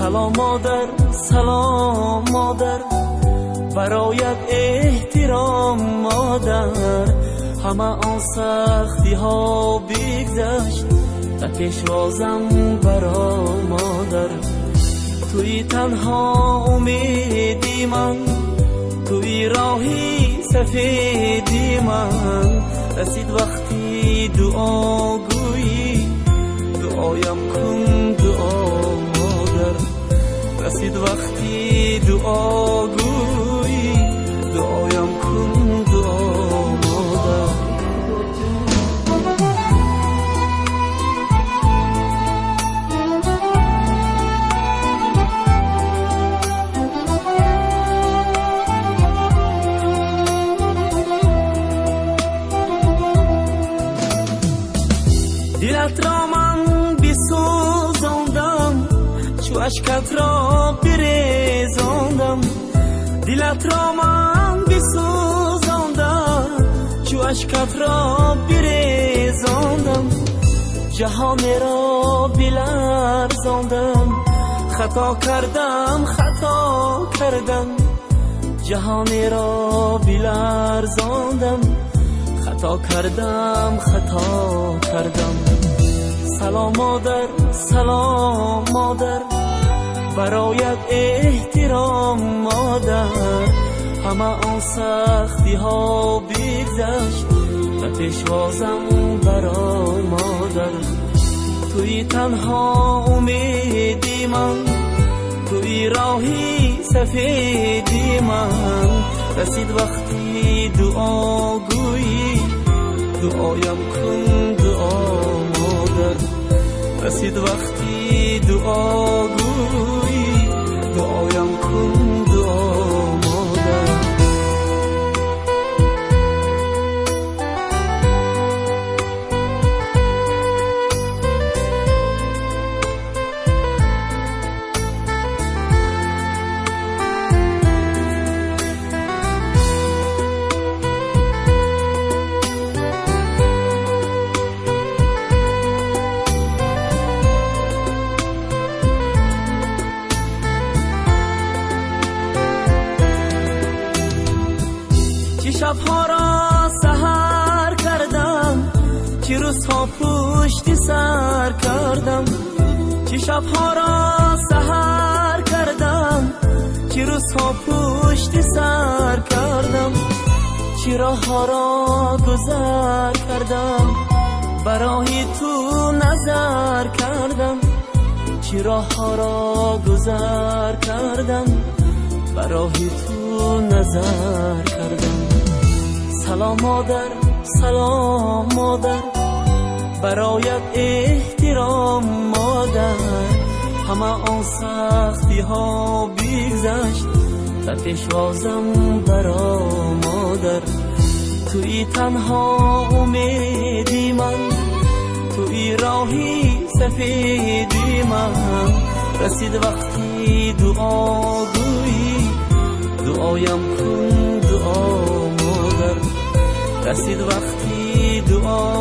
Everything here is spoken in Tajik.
Салом модар, салом модар, бароят эҳтиром модар. Ҳама он сахтиҳо бигзашт, ба пешвозам баро модар. Туи танҳо умеди ман, туи роҳи сафеди ман. Расид вақти дуогӯӣ, дуоям кун дуо модар. Расид вақти дуогӯӣ, дуоям кун дуо модар. Дилатро ман бисӯзондам, чу ашкатро бирезондам. Дилатро ман бисӯзондам, чу ашкатро бирезондам. Ҷаҳонеро биларзондам, хато кардам, хато кардам. Ҷаҳонеро биларзондам, хато кардам, хато кардам. Салом модар, салом модар, бароят эҳтиром модар. Ҳама он сахтиҳо бигзашт, ба пешвозам баро модар. Туи танҳо умеди ман, туи роҳи сафеди ман. Расид вақти дуогӯӣ, дуоям кун дуо модар. Расид вақти дуогӯӣ, дуоям кун дуо модар. Чӣ шабҳоро саҳар кардам, чӣ рӯзҳо пушти сар кардам. Чӣ шабҳоро саҳар кардам, чӣ рӯзҳо пушти сар кардам. Чӣ роҳҳоро гузар кардам, ба роҳи ту назар кардам. Чӣ роҳҳоро гузар кардам, ба роҳи ту назар кардам. Салом модар, салом модар, бароят эҳтиром модар. Ҳама он сахтиҳо бигзашт, ба пешвозам баро модар. Туи танҳо умеди ман, туи роҳи сафеди ман. Расид вақти дуогӯӣ, дуоям кун дуо модар. Расид вақти дуогӯӣ.